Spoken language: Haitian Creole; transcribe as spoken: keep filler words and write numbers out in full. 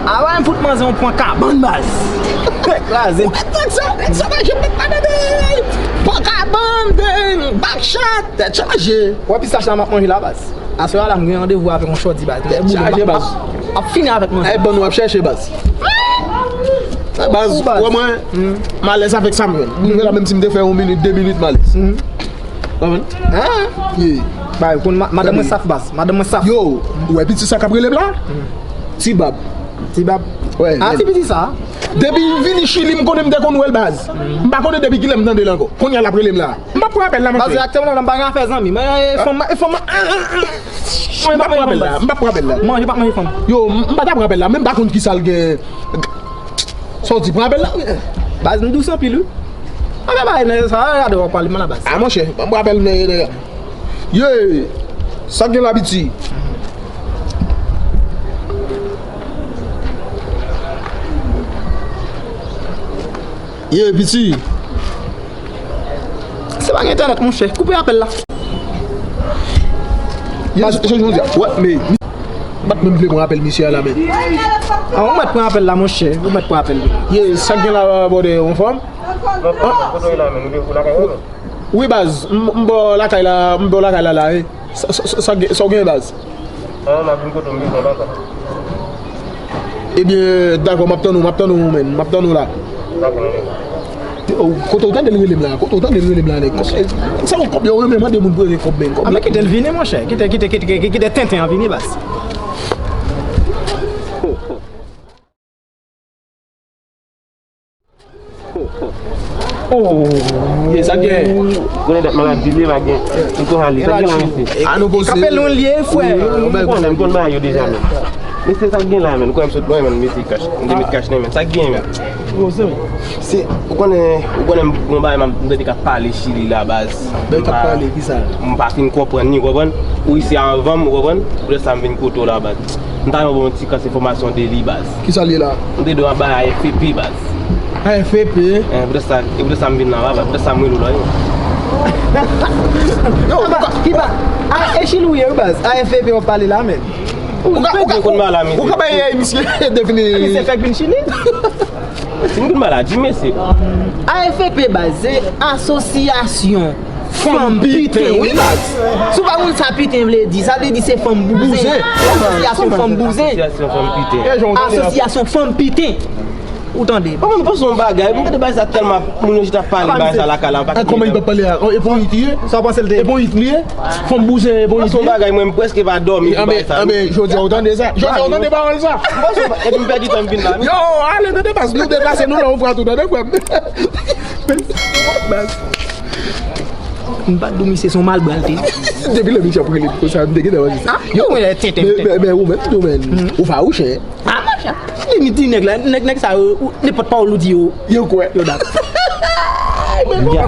Awa m fout manzè yon pran kabann baz. Kraze. Ou mèt tann sa, nèg sovaj yo mèt pa tande. Pran kabann, bang, backshot, tèt chaje. Wè pistach la m ap manje la baz. Aswè a la m gen randevou avèk yon chòdi baz. Tèt chaje baz. Ap fini avèk mwen. E bann w ap chèche baz. Baz, ou baz. Wè mwen, m alèz avèk sa m jwenn. Rive la menm si m te fè yon minit, de minit m alèz. Konprann? Hein? Ye. Bay, konn ma- madanm mwen saf baz. Madanm mwen saf. Yo, ou wè piti sa k ap rele m la? Ti Bab. Ti Bab. Wè. Ah, ti piti sa. Depi m vini Chili, m konnen m te konn wè l baz. M pa konnen depi kilè m tande l ankò. Kounye a l ap rele m la. M p ap pran apèl la, monchè. Baz, aktyèlman la, m pa gen afè zanmi. Mwen, e fanm, e fanm. Mwen, m p ap pran apèl la. M p ap pran apèl la. Manje, p ap manje fanm. Yo, m m pa ta pran apèl la, men m pa konn kisa l gen. Sa w di, pran apèl la? Baz, m dous anpil, wi. Anben, bay nèg sa, gade w ap pale m la baz. Ah, monchè, ban m rapèl nèg, nèg. Ye! Sa k gen la, piti? Ye, piti! Se pa gen entènèt, monchè. Koupe apèl la. Ye, se, se jodi a. Wè, men, m pa t menm vle pran apèl misye a la, men. Ah, ou mèt pran apèl la, monchè. Ou mèt pran apèl li. Ye, sa k gen la, bòdè, yon fanm? Kote w ye la menm? Ou lakay ou menm? Wi baz, m m bò lakay la, m bò lakay la la, wi. Sa sa sa sa gen- sa w gen baz? An, m ap vin kote w, m bezwen w papa. Ebyen, dakò, m ap tann ou, m ap tann ou, menn, m ap tann ou la. Dakò, men. Kote w tande l rele m la? Kote w tande l rele m la, nèg? Sa yon kòb yo renmen mande moun pou rele kòb, menn, kòb. Anben kite l vini, monchè. Kite, kite, kite, kite, kite tenten an vini, baz. Oh. Ye, sa gen? Konnen dat malad di li pa gen. M konn ale. Sa gen la, mesye? A nou poze. Kapel nou liye, frè. M konn, m konn bagay yo deja, men. Mesye, sa gen la, men. Ou kwè m sot lwen, men, mesye, kach. M te met kach nan men. Sa gen, men. Se, ou konnen, ou konnen m gon bagay m ap, m tande k ap pale Chili la, baz. Men k ap pale, kisa? M pa fin konprann ni, ou konprann? Ou isi anvan m, ou konprann? Poutèt sa m vin kote w la, baz. M ta renmen w ba m yon ti kras enfòmasyon de li, baz. Kisa l ye la? M te dwe anba A F P, baz. A F P? Eh, poutèt sa, e poutèt sa m vin la, baz. Poutèt sa m rele w la, wi. Yo, kiba, kiba. A, e Chili w ye, wi, baz. A F P w ap pale la, menn. Ou ka, ou ka, ou ka bay misye defini. Misye fèk vin Chili? Si m vin maladi, mesye. A F P, baz, se asosyasyon fanm piten, wi, baz. Si w pa konn sa piten vle di, sa vle di se fanm bouzen. Bouzen. Asosyasyon fanm bouzen. Asosyasyon fanm piten. Asosyasyon fanm piten. Ou tande? Bon, mwen, m panse yon bagay. Mwen tande bagay sa tèlman moun yo chita pale bagay sa lakay la, m pa konprann. Kòman li p ap pale a? E pou it li ye? Sa w panse l te? E pou it li ye? Fanm bouzen, e pou it li ye? Mwen, se yon bagay, mwen, m prèske pa dòmi pou bagay sa, wi. Anben, jodi a, ou tande sa? Jodi a, ou tande pawòl sa? Epi m pèdi tan m vin la, wi. Yo, ale, tande, baz, nou deplase, nou la, yon fwa tou, tande, frè m. M pa t dòmi, se son malbral te. Depi lè misye ap rele m konsa, m te gentan wè se sa. Ah, yo, men, men, men, ou menm tou, men, ou fawouchè. Ah, monchè. Limit di nèg la, nèg, nèg sa yo, nenpòt pawòl ou di yo, yo kwè. Yo dakò. Ya.